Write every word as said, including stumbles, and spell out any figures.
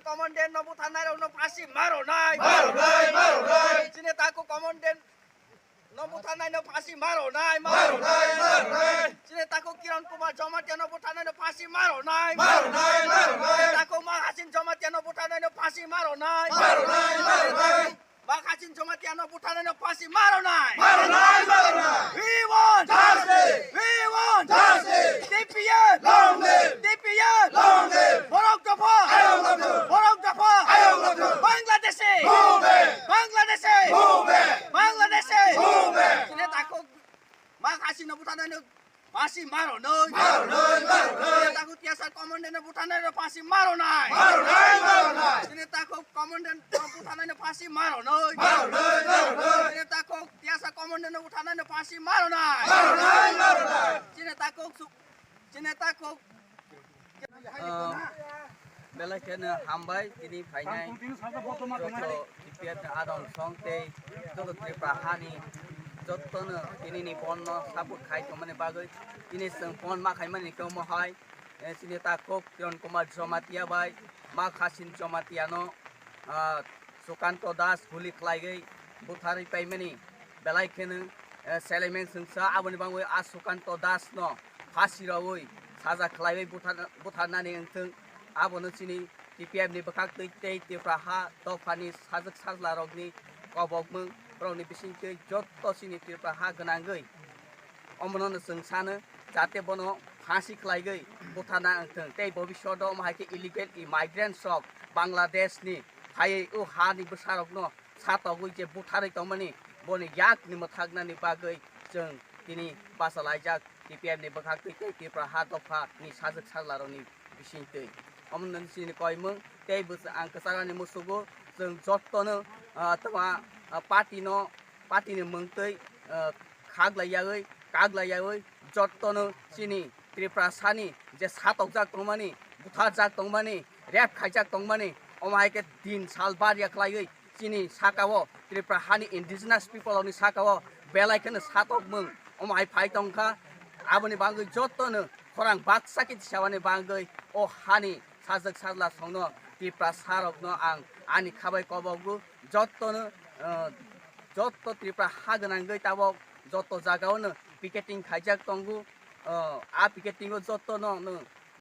Commandant no butharnai rok no phasi maro nai. Maro nai, maro nai. Chini takhuk commandant no butharnai no phasi maro nai. Maro nai, maro nai. Chini takhuk Kiran Kumar Jamatia no butharnai no phasi maro nai. Maro nai, maro nai. Takhuk Mak Hasin Jamatia no butharnai no phasi maro nai. Maro nai, maro nai. Mak Hasin Jamatia no butharnai no phasi maro nai. Maro nai, maro nai. We want justice. We want justice. T P F. Long live. T P F. Long live. Borok dopha. Ayok dopha. Borok dopha. Ayok dopha. Bangladeshi. Move back. Bangladeshi. Move back. Bangladeshi. Move back. Chini takhuk Mak Hasin no butharnai no phasi maro nai. Maro nai, maro nai. Chini takhuk T S R commandant no butharnai no phasi maro nai. Maro nai, maro nai. Chini takhuk commandant no butharnai no phasi maro nai. Maro nai, maro nai. Chini takhuk T S R commandant no butharnai no phasi maro nai. Maro nai, maro nai. Chini takhuk su-, chini takhuk Ah, belai kheno hambai tini phainai joto T P F ni adong song tei joto Tripura hani jotono tini ni bon no support khai tongmani bagwi tini chwng bon ma khaimani khe omo hai, eh, chini takhuk Kiran Kumar Jamatia bai Mak Hasin Jamatia no, ah, Sukanto Das guli khlaigwi butharwi paimani belai kheno, eh, selemeng chwngsa aboni bagwi a Sukanto Das no phasi rwui saja khlaiwi buthar-, butharnani wngthwng. Abono chini T P F ni bwkhaktwi tei Tripura ha dophani sajwk sajlarokni kobokmwng borokni bisingtwi jotto chini Tripura ha gwnangwi omono no chwng sano jate bono phasi khlaigwi butharna wngthwng tei bobisyoto omo hai khe illegal immigrants rok Bangladesh ni phaiwi o hani bwsarokno satogwi je butharwi tongmani, boni yakni mwthaknani bagwi chwng tini bachalaijak T P F ni bwkhaktwi tei Tripura ha dophani sajwk sajlarokni bisingtwi. Omo nini chini koimwng tei bwsa-, ang kwcharo ni musugo chwng jottono, ah, tama, ah, party no, party ni mwngtwi, ah, khaklaiyawi, kaklaiyawi jottono chini Tripura sani je satokjak tongmani, butharjak tongmani, rape khaijak tongmani, omo hai khe din sal barya khlaiwi chini saka-o Tripura hani indigenous people rokni saka-o belai kheno satokmung omo hai phai tongkha. Aboni bagwi jottono khorang baksa khe tisawani bagwi o hani sajwk sajla songno Tripura sarokno ang ani khabai kobogo jottono, eh, jotto Tripura ha gwnangwi tabok jotto jagaono picketing khaijak tongo. Oh, a picketing o jotto no, no,